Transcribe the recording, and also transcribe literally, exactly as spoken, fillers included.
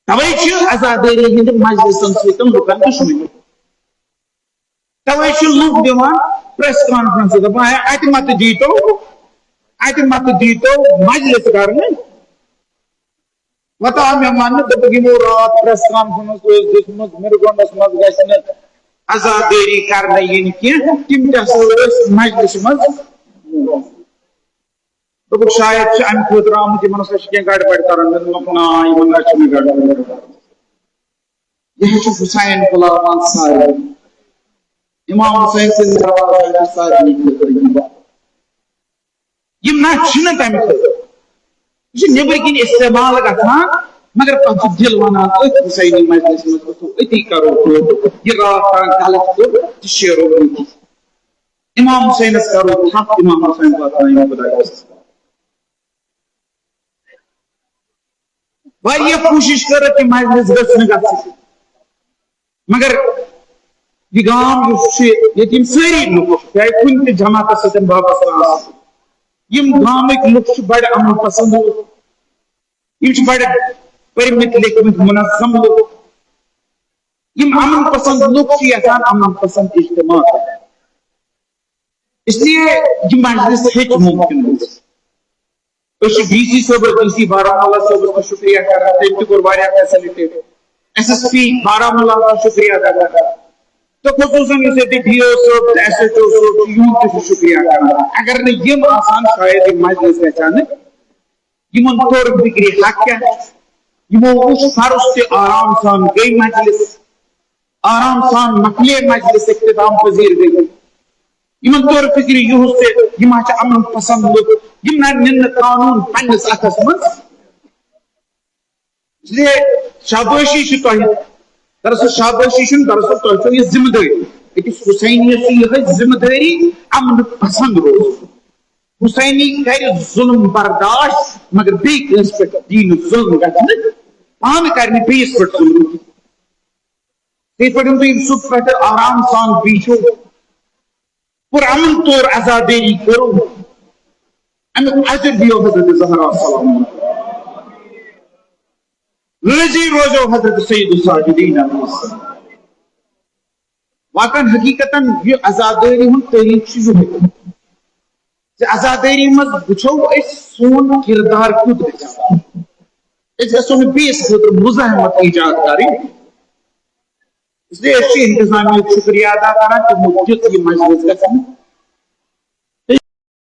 توے چھِ عزادٲری ہٕنٛدِ مجلسن سۭتۍ لُکن دُشمنی۔ توے چھِ لُکھ دِوان پریس کانفرنس، دَپان، "ہے، اتہِ متہٕ دیٖتو، اتہِ متہٕ دیٖتو مجلس کرنہٕ۔" وۄنۍ آو مےٚ وننہٕ، دوٚپُکھ، یِمو راتھ پریس کانفرنس ٲس دِژمٕژ، مِرگونڈس منٛز گژھِ نہٕ عزادٲری کرنہٕ یِنۍ کینٛہہ، تِم تہِ ہسا ٲسۍ مجلسہِ منٛز۔ دوٚپُکھ، شاید چھِ امہِ خٲطرٕ آمٕتۍ، یِمن ہسا چھِ کینٛہہ گڑبڑ کران۔ مےٚ دوٚپمَکھ، نہ، یِمن نہ چھُنہٕ گڑبڑ کران۔ یہِ حظ چھُ حسین غلام انصاری۔ امام حسین سٕنٛدِ دروازٕ چھِ سارنٕے خٲطرٕ یِوان۔ یِم نہ چھِنہٕ تَمہِ خٲطرٕ۔ یہِ چھُ نیٚبرۍ کِنۍ استعمال گژھان، مگر پَتہٕ چھُ دِل وَنان، أتھۍ حسینی مجلسہِ منٛز گژھو، أتی کرو توبہٕ۔ یہِ راتھ تام غلط کوٚر، تہِ شیرو أتی۔ امام حسینس کرو تھپھ، امام حسین واتناوِ خدایس۔ واریاہ کوٗشِش کٔر کہِ مجلس گٔژھ نہٕ گژھٕنۍ، مگر یہِ گام یُس چھُ، ییٚتہِ یِم سٲری لُکھ چھِ، چاہے کُنہِ تہِ جماعتس سۭتۍ وابستہٕ آسن، یِم گامٕکۍ لُکھ چھِ بڑٕ امن پسند لُکھ، یِم چھِ بڑٕ پٔرمٕتۍ لیکھمٕتۍ منظم لُکھ۔ یِم امن پسند لُکھ چھِ یژھان امن پسند اجتماع کرُن۔ اس لیے یہِ مجلس ہیٚچ ممکن گٔژھِتھ۔ أسۍ چھِ ڈی سی صٲبس، ڈی سی بارہمولہ صٲبس تہِ شُکریہ کران، تٔمۍ تہِ کوٚر واریاہ facilitate. S S P Baramulla ہُنٛد شُکریہ ادا کران، تہٕ خصوٗصاً یُس ییٚتہِ ڈی او صٲب تہٕ ایس ایچ او صٲب چھُ، یِہُنٛد تہِ چھُ شُکریہ کران۔ اگر نہٕ یِم آسان، شاید یہِ مجلس گژھِ ہا نہٕ۔ یِمن توٚر فِکرِ حق کیٛاہ چھُ۔ یِمو وُچھ فرض تہِ آرام سان گٔے مجلس، آرام سان مۄکلے مجلس، اختتام پذیر گٔے۔ یِمن توٚر فِکرِ یِہُس تہِ، یِم ہا چھِ امن پسند لُکھ، یِم نہ نِن نہٕ قانوٗن پننِس اتھس منٛز۔ اس لیے شابٲشی چھِ تۄہہِ، دراصل شابٲشی چھُنہٕ، دراصل تۄہہِ چھو یہِ ذمہٕ دٲری۔ أکِس حسینیس چھِ یِہے ذمہٕ دٲری امن پسند روزُن۔ حسینی کرِ ظلم برداشت، مگر بیٚیہِ کٲنٛسہِ پٮ۪ٹھ دیہِ نہٕ ظلم گژھِ نہٕ، پانہٕ کرِ نہٕ بیٚیِس پٮ۪ٹھ ظلم۔ یِتھے پٲٹھۍ تُہۍ صبح پٮ۪ٹھٕ آرام سان بِہِو، پُرامن طور عزادٲری کٔرِو، اَمیُک اجر دِیو حضرت زہرا سلام۔ رٲضی روزو حضرت سید الساجدین علیہ السلام۔ واقعاً حقیقتاً یہِ عزادٲری ہُنٛد طریٖقہٕ چھُ یِہوٚے زِ عزادٲری منٛز وٕچھو أسۍ سون کِردار کیُتھ گژھِ آسُن۔ أسۍ گژھو نہٕ بیٚیِس خٲطرٕ مزاحمت ایجاد کرٕنۍ۔ اس لیے أسۍ چھِ انتظامیہ ہُک شُکریہ ادا کران، تِمو دیُت یہِ مجلس گژھنہٕ۔